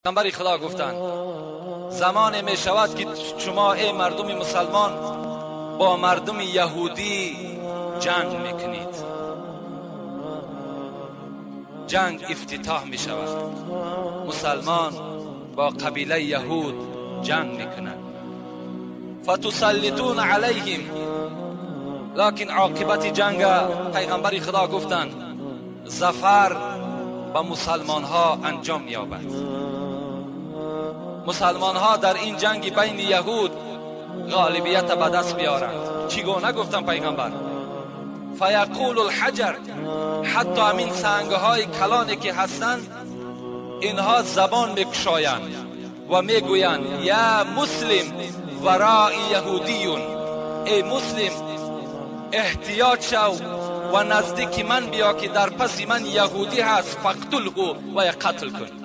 پیغمبر خدا گفتند زمان می شود که شما ای مردم مسلمان با مردم یهودی جنگ میکنید. جنگ افتتاح می شود. مسلمان با قبیله یهود جنگ میکنند. فتسلطون علیهم، لکن عاقبت جنگ پیغمبر خدا گفتند ظفر به مسلمان ها انجام می‌یابد. مسلمان ها در این جنگ بین یهود غالبیت به دست بیارند. چگونه گفتن پیغمبر؟ فیقول الحجر، حتی همین سنگ های کلانی که هستند اینها زبان میکشایند و میگویند یا مسلم ورای یهودیون، ای مسلم احتیاط شو و نزدیک من بیا که در پس من یهودی هست، فقتله و قتل کن.